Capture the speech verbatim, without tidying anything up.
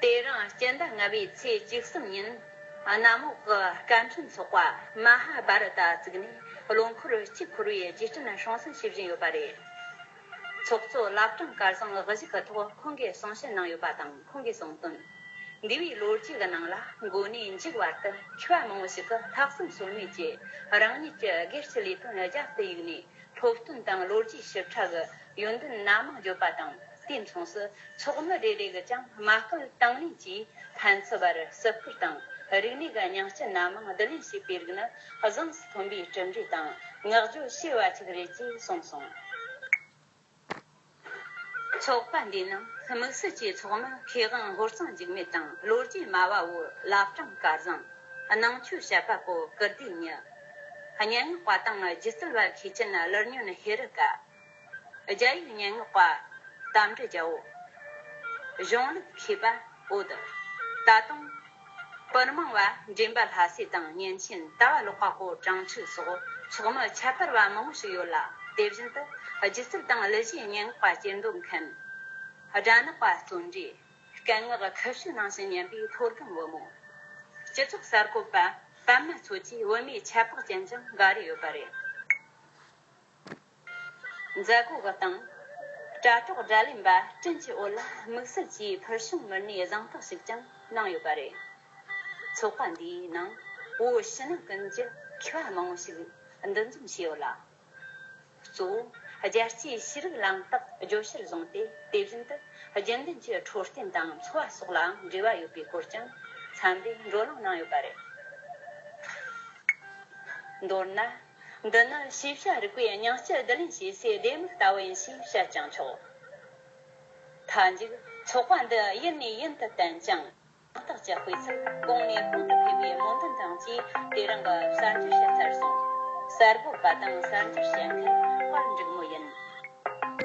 དེ་རིང་སྤྱི་ཟླ་ལྔ་པའི་ཚེས་བཅུ་གསུམ་ཉིན། གནམ་འོག་གི་སྐད་འཕྲིན་ཚོགས་པ་མ་ཧཱ་བྷ་ར་ཏ་བཙུགས་ནས། ལོ་འཁོར་གཅིག་འཁོར་བའི་རྗེས་དྲན་སྲུང་བརྩི་ཞུ་བཞིན་ཡོད་པ་རེད། ཚོགས་གཙོ་བླ་བྲང་སྐལ་བཟང་གཞིས་ཀྱི་ཐོག་ཁོང་གིས་གསུང་བཤད་གནང་ཡོད་པ་དང་། ཁོང་གིས་གསུངས་དོན། འདས་པའི་ལོ་རྒྱུས་ཀྱི་ནང་ལ། མགོ་ནས་མཇུག་བར་དུ་མཁས་པ་མང་བོ་ཞིག་གིས་ལྷག་བསམ་ཟོལ་མེད་ཀྱིས་རང་ཉིད་ཀྱི་སྒེར་གྱི་ལས་དོན་རྒྱབ་ཏུ་གཡུགས་ནས། སློབ་སྟོན་དང་ལོ་རྒྱུས་ཞིབ་ཕྲ་གི་ཡོན་ཏན་སྣ་མང་བརྗོད་པ་དང་། དུས་མཚུངས་སུ་ཚོགས་མི་རེ་རེ་གིས་ཀྱང་མ་སྐུལ་དང་ལེན་གྱིས་ཕན་ཚུན་བར་བརྩི་བཀུར་དང་། རིག་གནས་ཀྱི་མྱིང་སྐྱོན་སྣ་མང་བསྡུ་ལེན་བྱེད་པའི་རིགས་ནི་གཟེངས་སུ་ཐོན་པའི་གྲུབ་འབྲས་དང་བསྔགས་བརྗོད་བྱེད་པ་ཞིག་རེད་ཅེས་གསུངས་སོང་། ཚོགས་པ་འདིའི་ནང་དམིགས་བསལ་གྱིས་ཚོགས་མི་མཁས་དབང་ཧོར་གཙང་འཇིགས་མེད་དང་། ལོ་རྒྱུས་སྨྲ་བ་བོ་བླ་བྲང་སྐལ་བཟང་། ནང་ཆོས་བཤད་པ་པོ་ཀིརྟིའི་མྱི། སྙན་ངག་པ་དང་སྒྱུ་རྩལ་བ་མཁས་ཆེན་ལྷུན་གྲུབ་ཧེ་རུ་ཀ། རྒྱ་ཡིག་སྙན་ངག་པ་རྟ་མགྲིན་རྒྱལ་པོ། གཞུང་ལུགས་མཁས་པ་ཨོ་ཏི། ད་དུང་། པུར་མང་བ་འདྲེན་པ་ལྷ་སྲས་དང་། མཉེན་ཆེན་ལྟ་བ་ལོག་པ་པོ་དྲང་ཕྱུག་སོགས་ཚོགས་མི་ཁྱད་པར་བ་མང་བོ་ཞིག་ཡོད་ལ། དེ་བཞིན་དུ་སྒྱུ་རྩལ་དང་གླུ་གཞས་སྙན་ངག་པ་སྐྱེ་མདོ་མཁན། སྦྲ་ནག་པ་བརྩོན་འགྲུས། སྐད་ངག་ཁུ་བྱུག་ནང་བཞིན་སྙན་པའི་མཐོ་སྒང་བུ་མོ། སྤྱི་ཚོགས་གསར་འགོད་པ་པད་མ་མཚོ་བཅས་བུད་མེད་ཁྱད་འཕགས་ཅན་ཀྱང་འགའ་རེ་ཡོད་པ་རེད། མཛད་སྒོ་གི་སྟེང་། དྲ་གྲོགས་སྒྲ་ལེན་པ་བཀྲིན་གྱི་འོད་ལ་དམིགས་བསལ་གྱིས་ཕུལ་བྱུང་མི་སྣའི་གཟེངས་རྟགས་ཤིག་ཀྱང་གནང་ཡོད་པ་རེད། ཚོགས་པ་འདིའི་ནང་བོད་ཕྱི་ནང་ཀུན་གྱི་མཁས་པ་མང་བོ་ཞིག་འདུ་འཛོམས་བྱས་ཡོད་ལ། གཙོ་བོ་རྒྱལ་སྤྱིའི་ཤེས་རིག་ལམ་རྟགས་བརྗོད་གཞིར་བཟུང་སྟེ། དེ་བཞིན་དུ་རྒྱུན་ལྡན་གྱི་འཕྲོད་བསྟེན་དང་འཚོ་བ་སོགས་ལའང་འབྲེལ་བ་ཡོད་པའི་སྐོར་ཀྱང་འཚམས་པའི་བགྲོ་གླེང་གནང་ཡོད་པ་རེད། མདོར་ན། འདི་ནི་ཤེས་བྱ་རིག་པའི་སྙིང་སྟོབས་བསྡུ་ལེན་བྱེད་སའི་ལྡེ་མིག་ལྟ་བུ་ཡིན་ཞེས་བཤད་ཀྱང་ཆོག། མཐའ་མཇུག་ཚོགས་པ་འདི་ཡུན་ནས་ཡུན་དུ་བརྟན་ཅིང་། རྟགས་ཀྱི་སྤུས་ཚད་གོང་ནས་གོང་དུ་འཕེལ་བའི་སྨོན་འདུན་དང་བཅས་དེ་རིང་གི་གསར་འགྱུར་ཞིག་ཚར་སོང་། གསར་འགོད་པ་དང་གསར་འགྱུར་བཤད་མཁན་དཔལ་འབྲུག་མོ་ཡིན།